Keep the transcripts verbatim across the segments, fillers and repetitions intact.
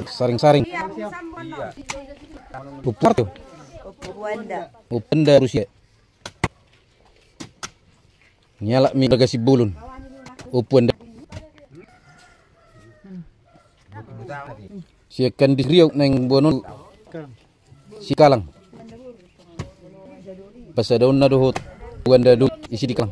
Saring-saring. Upu Artio. Upu Anda Rusia. Nialap mi raga Sibolon. Upu Anda. Siakan di Riau neng bonon. Sikalang. Pasadaonna dohot Uanda do isi di Kalang.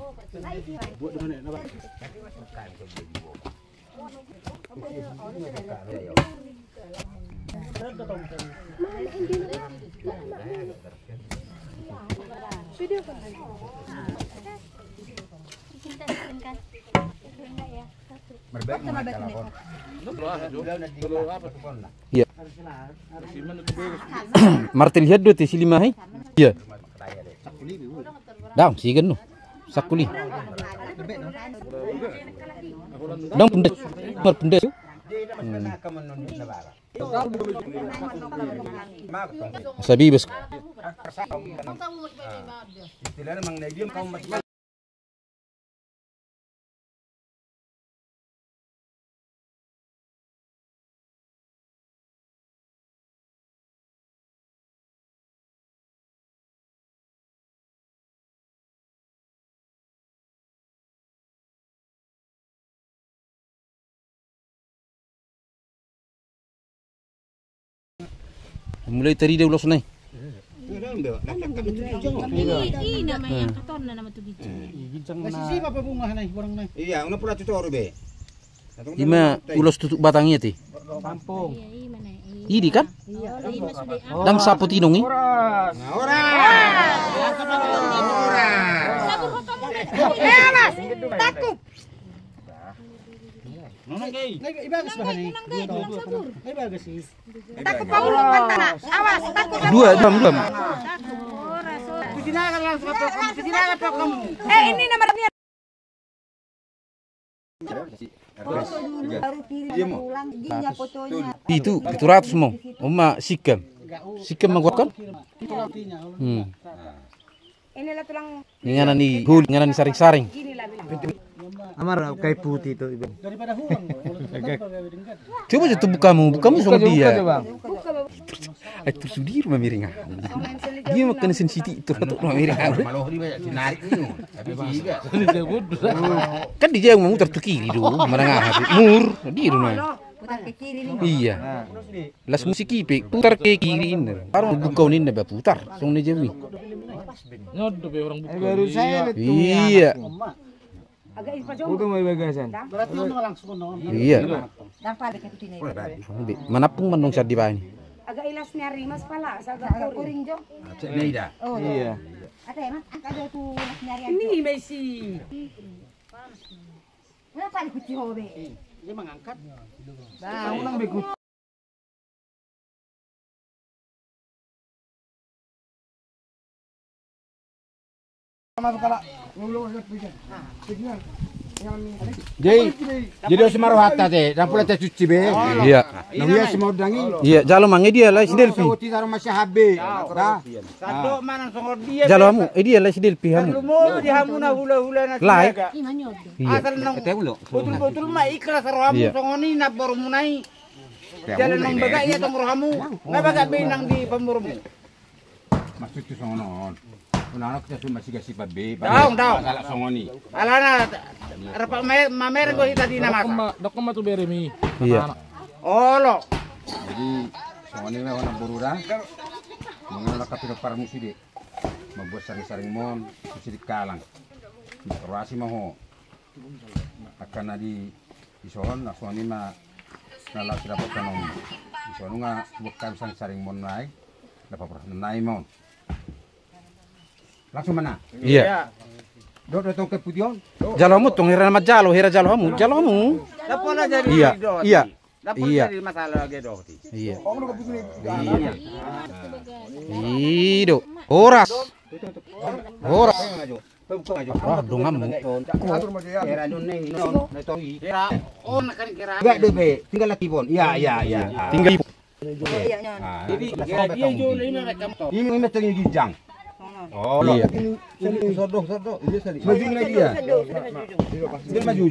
Iya. Martel hian do te silima hai. Iya. Daong sigan nu. Sakuli. Daong punda. Mar punda. Sabi bes. Mulai tadi dia ulos nai. I nama yang katonna nama tu ginjang. Iya, una pula tu toru be. Ima ulos tutup batang i ate. Tampung. Idi kan? Dang sapu tinong i. Awas. Takup. Ibagas bahan i. Ibagas i. Takup paulung kan tanah. Awas, takup. Dua jam, dua jam. Kujinakan langsung apa kamu? Kujinakan apa kamu? Eh, ini nama Itu, pitu ratus mo. Oma sikam. Sikam ma guakon. Hmm. Ini lah tulang. Ini ngana ni hul, ngana ni saring-saring. Amar kai putih itu ibu. Coba tutup bukamu, bukamu sama dia. Ai tu sudir mamiring au. Dia makan sensiti tu tu mamiring au. Kan dia mamutar tu kiri do, manang aha do. Mur, dia do na. Iya. Las musik ipe, putar ke kiri ini. Baru buka ini ba putar, song ni jawi. Nyodo be orang buka. Iya. Udah mau bagasan. Iya. Manapung manong sadi bani. Agak ilas ni ari mas pala, agak kuring jo. Cek ni ida. Iya. Ada ya mas, angkat ada tu ilas ni ari. Ini mesi. Kenapa ikut si Hobe? Dia mengangkat. Nah, ulang berikut. Jadi, jadi harus maruhata te, dan pula te cuci be. Iya. Iya, jalo mange dia lai si Delpi. Jalo hamu, eh, dia lai si Delpi hamu. Lai. Iya. Betul-betul ma ikhlas rohamu songoni na borumuna i. Jalan nang bagak ia tong rohamu. Na bagak be nang di pambormu. Maksud tu songon on. Unana kita sudah masih gasi pabe. Daong, daong. Masalah songoni. Alana rapat mamer go hita di nama. Dokon ma tu beremi. Iya. Olo. Jadi songoni ma hona boru da. Mengelola kapiro parmusi de. Membuat saring-saring mon, sidik kalang. Roasi ma ho. Angka na di ison, na songoni ma na laos dapot songon. Ison nga buat kami saring-saring mon nai. Dapat pernah nai mon. Langsung mana? Iya. Dok dok tong kepudion. Jalo hamu tong hera nama jalo, hera jalo hamu, jalo hamu. Iya. Iya. Iya. Iya. Ido. Horas. Horas. Wah, donganmu. Enggak deh be, tinggal lagi bon. Iya, iya, iya. Tinggal. Ini ini tengah ginjang. Oh, iya. Sodok, sodok. Iya, sari. Maju lagi ya. Dia maju.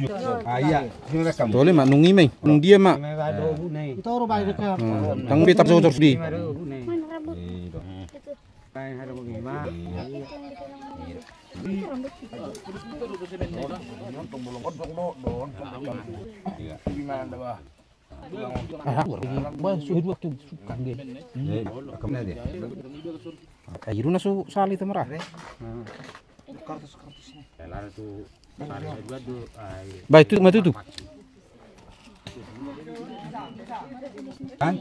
Ah, iya. Sini rekam. Tole ma, nung i ma i. Nung dia ma. Ito ro bae rekam. Tang beta so terus di. Iya. Ah, wah, wah, sudah dua tuh, suka dia. Iya, iya. Rekam dia. Ayo, na so sali tu mara. Baik, tutup, ma tutup. Kan?